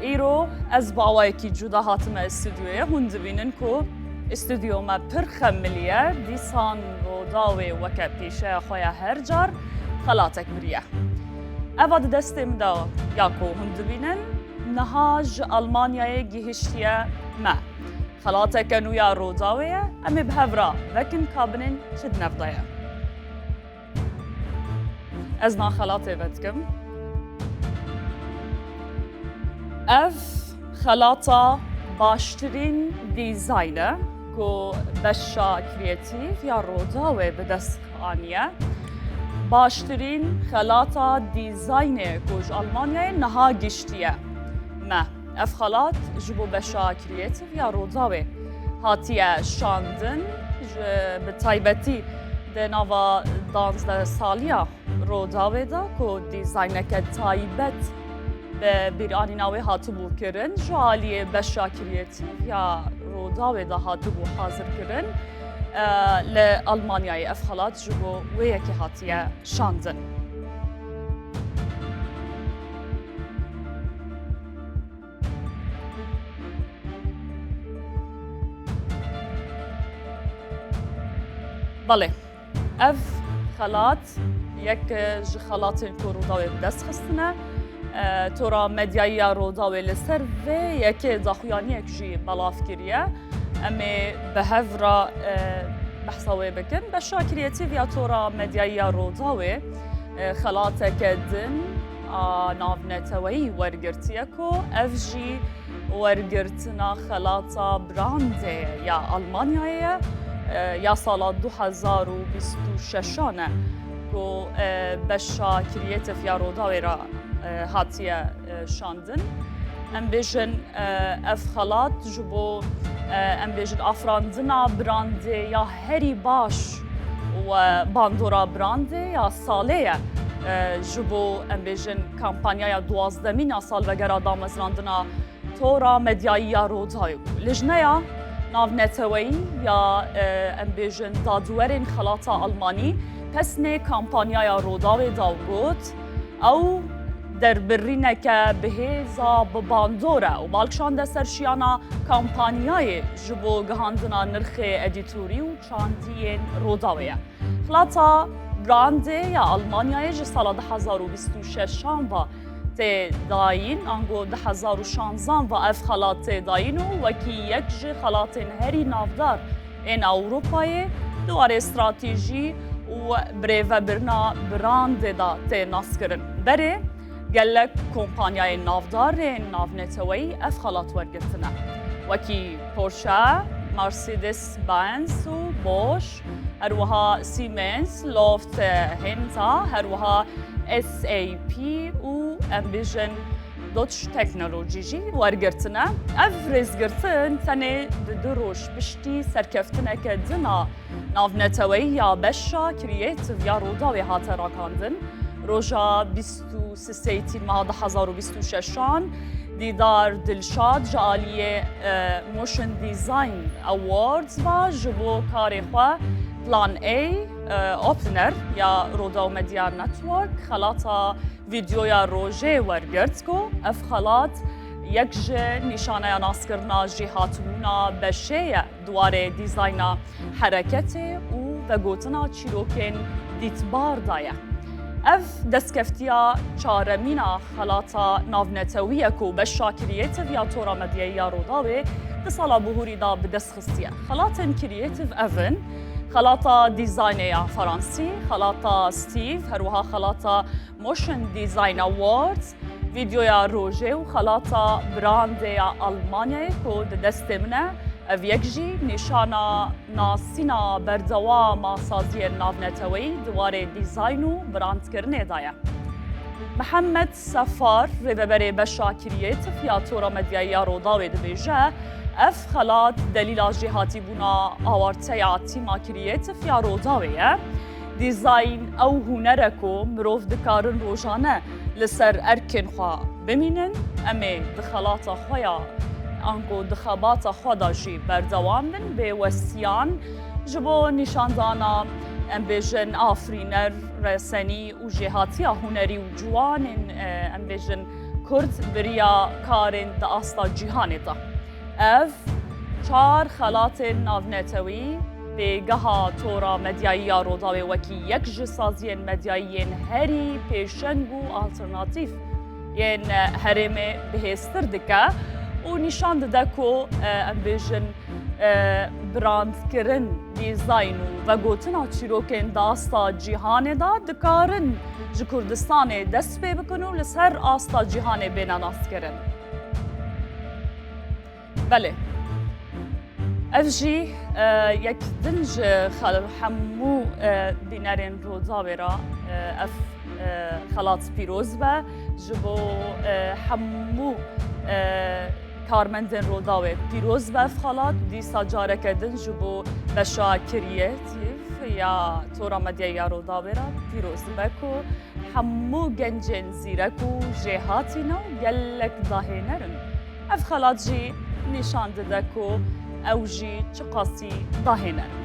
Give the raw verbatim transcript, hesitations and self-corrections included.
Îro ez bi awayekî cuda hatime stûdyoyê. Hûn dibînin ku stûdyo me pir xemilî ye. Dîsan Rûdawê weke pîşeya xwe ya her car xelatek biriye. Eva di destê min de ya ku hûn dibînin, niha ji Almanyayê gihiştiye me. Xelateke nû ya Rûdawê ye. Em ê bi hev re vekin ka binên çi di nav de ye. Ez nav xelatê vedikim. Ev xelata baştirîn dîzayn e ku beşa kreatîf ya Rûdawê bi dest aniye. Baştirîn xelata dîzaynê ku ji Almanyayê niha giştiye me. Ev xelat ji bo beşa kreatîf ya Rûdawê hatiye şandin, ji, bi taybetî di nava danzdeh saliya Rûdawê de ku dîzayneke taybet bi bîranîna wê hatibû kirin, ji aliyê beşa kreatîf ya Rûdawê de hatibû hazirkirin, e, li Almanyayê ev xelat ji bo wê yekê hatiye şandin. Belê, ev xelat yek ji xelatên ku Rûdawê bi dest xistine. E, Tora Medyayî ya Rûdawê li ser vê yekê daxuyaniyek jî belav kiriye. Em ê bi hev re, e, behsa wê bikin. Beşa kreatîf ya Tora Medyayî ya Rûdawê, e, xelateke din a navneteweyî wergirtiye ku ev jî wergirtina xelata brandê ya Almanyayê ye, e, ya sala du hezar û bîst û şeşan e ku, e, beşa kreatîf ya Rûdawê re, e, hatiye, e, şandin. Em bêjin, e, ev xelat ji bo, e, em bêjin, afirandina brandê ya herî baş û bandora brandê ya salê ye. E, ji bo, em bêjin, kampanyaya duwazdemîn a salvegera damezrandina Tora Medyayî ya Rûdawê bû. Lijneya navneteweyî ya, e, em bêjin, dadwerên xelata Almanî pesnê kampanyaya Rûdawê da û got, ew derbirîneke bi hêza bi bandor e û bal kişande ser şiyana kampanyayê ji bo gihandina nirxê edîtorî û çandiyên Rûdawê ye. Xelata brandê ya Almanyayê ji sala du hezar û bîst û şeşan ve tê dayîn, ango du hezar û şanzan ve ev xelat tê dayîn û wekî yek ji xelatên herî navdar ên Ewropayê di warê stratejî û birêvebirina brandê de tê naskirin. Berê gelek kompanyayên navdar ên navneteweyî ev xelat wergirtine, wekî Porsche, Mercedes-Benz û Bosch, her wiha Siemens, Lufthansa, her wiha S A P û, em bêjin, Deutz Technology jî wergirtine. Ev rêzgirtin tenê di du roj piştî serkeftineke din a navneteweyî ya beşa kreatîf ya Rûdawê hate rakandin. Roja bîst û sê Tîrmeha du hezar û bîst û şeşan Dîdar Dilşad ji aliyê, e, Motion Design Awards ve ji bo karê xwe Plan A, e, Opener ya Rûdaw Media Network xelata vîdyoya rojê wergirt ku ev xelat yek ji nîşaneya naskirina jêhatbûna beşê ye di warê dîzayna hereketê û vegotina çîrokên dîtbar de ye. Ev destkeftiya çaremîn a xelata navnetewî ye ku beşa kreatîf ya Tora Medyayî ya Rûdawê di sala bihûrî de bi dest xistiye. Xelatên kreatîf ev in: xelata dîzaynê ya Fransî, xelata Steve, her wiha xelata Motion Design Awards, vîdyoya rojê û xelata brandê ya Almanyayê ku di destê min e, ev yek jî nîşana nasîna berdewam a saziyên navneteweyî di warê dîzayn û brandkirinê de ye. Mihemed Sefar, rêveberê beşa kreatîf ya Tora Medyayî ya Rûdawê dibêje, ev xelat delîla jêhatîbûna awarteya tîma kreatîf ya Rûdawê ye. Dîzayn ew huner e ku mirov dikarin rojane li ser erkên xwe bimînin. Em ê di xelata xwe ya ango di xebata xwe de jî berdewam bin bê westiyan ji bo nîşandana, em bêjin, afirîner, resenî û jêhatiya hunerî û ciwanên, e, em bêjin, Kurd biriya karên di asta cîhanê de. Ev çar xelatên navnetewî pêgeha Tora Medyayî ya Rûdawê wekî yek ji saziyên medyayî yên herî pêşeng û alternatîf yên herêmê bihêztir dike û nîşan dide ku, e, em bêjin, e, brandkirin, dîzayn û vegotina çîrokên di asta cîhanê de dikarin ji Kurdistanê dest pê bikin û li ser asta cîhanê bêne naskirin. Belê. Ev jî, e, yek din ji xel-, hemû, e, bînerên Rûdawê re, e, ev, e, xelat pîroz be. Ji bo, e, hemû, e, karmendên Rûdawê pîroz be ev xelat. Dîsa careke din ji bo beşa Creative ya Tora Medyayî ya Rûdawê re pîroz be ku hemû gencên zîrek û jêhatî ne û gelek dahêner in. Ev xelat jî nîşan dide ku ew jî çiqasî dahêner in.